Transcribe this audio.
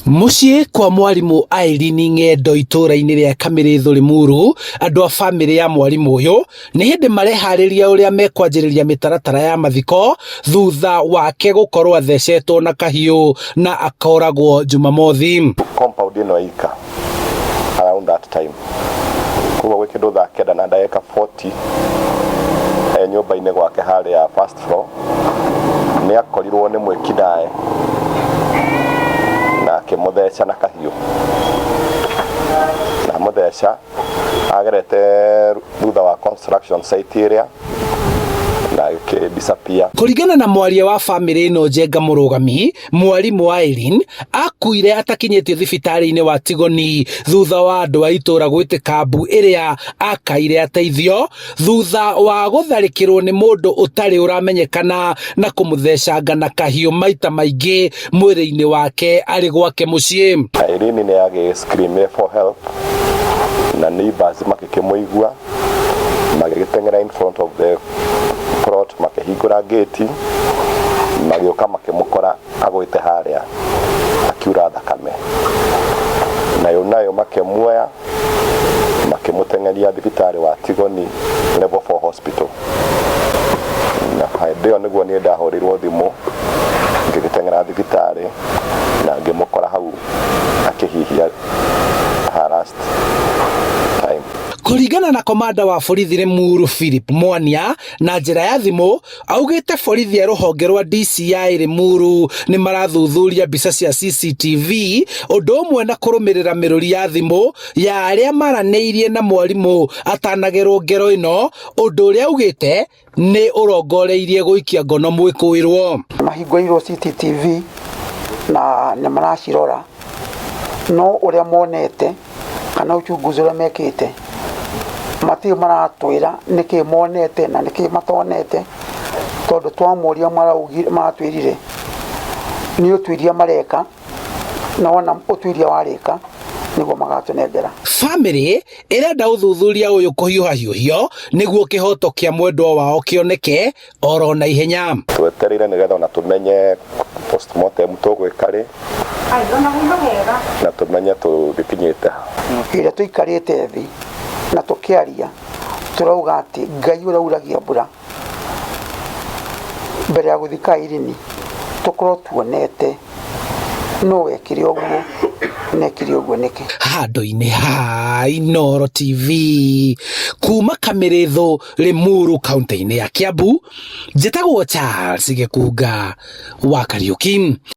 Mũciĩ kwa mwarimũ Irene Ng'endo itũũra-inĩ rĩa Kamĩrĩthũ Limuru, andũ a bamĩrĩ ya mwarimũ ũyũ nĩ hĩndĩ mareharĩria ũrĩa mekwanjĩrĩria mĩtaratara ya mathiko thutha wake gũkorwo athecetwo na kahiũ na akoragwo Jumamothi. Compound ĩno ika around that time, koguo gwĩ kĩndũ thaa 9 na ndagĩka 40 e nyũmba-inĩ gwake harĩa first floor, nĩ akorirwo nĩ mwĩkinaĩ na akĩmũtheca na kahiũ, na mũtheca agerete thutha wa construction site ĩrĩa na agĩkĩ-disappear. Kũringana na mwaria wa bamĩrĩ ĩno Njenga Mũrũgami, mwarimũ Irene akuire atakinyĩtio thibitarĩ-inĩ wa Tigoni thutha wa andũ a itũũra gwĩtĩka mbu ĩrĩa akaire ateithio thutha wa gũtharĩkĩrwo nĩ mũndũ ũtarĩ ũramenyekana na kũmũthecanga na kahiũ maita maingĩ mwĩrĩ-inĩ wake arĩ gwake mũciĩ. Irene nĩ agĩ-screamire for help na neighbors makĩkĩmũigua, magĩgĩteng'era in front of the plot, makĩhingũra gate, magĩũka makĩmũkora agwĩte harĩa akiura thakame, nayo nayo makĩmuoya makĩmũteng'eria thibitarĩ wa Tigoni Level 4 Hospital, na hĩndĩ ĩyo nĩguo niĩ ndahũrĩirwo thimũ, ngĩgĩteng'era thibitarĩ na ngĩmũkora hau akĩhihia her last time. Kũringana na komanda wa borithi Limuru Philip Mwania na njĩra ya thimũ, augĩte borithi a rũhonge rwa DCI Limuru nĩ marathuthuria mbica cia CCTV ũndũ ũmwe na kũrũmĩrĩra mĩrũri ya thimũ ya arĩa maranĩirie na mwarimũ atanagerwo ngero ĩno, ũndũ ũrĩa augĩte nĩ ũrongoreirie gũikia ngono mwĩkũĩrwo. Mahingũrĩirwo CCTV na nĩ maracirora, no ũrĩa monete kana uchunguzi ũrĩa mekĩte matirĩ maratwĩra nĩkĩ monete na nĩkĩ matonete, tondũ twamoria maratwĩrire nĩ ũtuĩria mareka, na wona ũtuĩria warĩka nĩguo magatũnengera. Bamĩrĩ ĩrenda ũthuthuria ũyũ kũhiũhahiũhio nĩguo kĩhoto kĩa mwendwa wao kĩoneke oro na ihenya. Twetereire nĩgetha ona tũmenye postmortem tũgwĩka rĩ na tũmenye tũgĩkinyĩte ha. Ĩrĩa tũikarĩte thĩ na tũkĩaria, tũrauga atĩ Ngai ũrĩa uragia mbura, mbere ya gũthika Irene tũkorwo tuonete no wekire ũguo na ekire ũguo nĩkĩ. Handũ-inĩ ha Inooro TV kuma Kamĩrĩthũ Limuru kaunti-inĩ ya Kiambu, njĩtagwo Charles Gĩkunga wa Kariuki.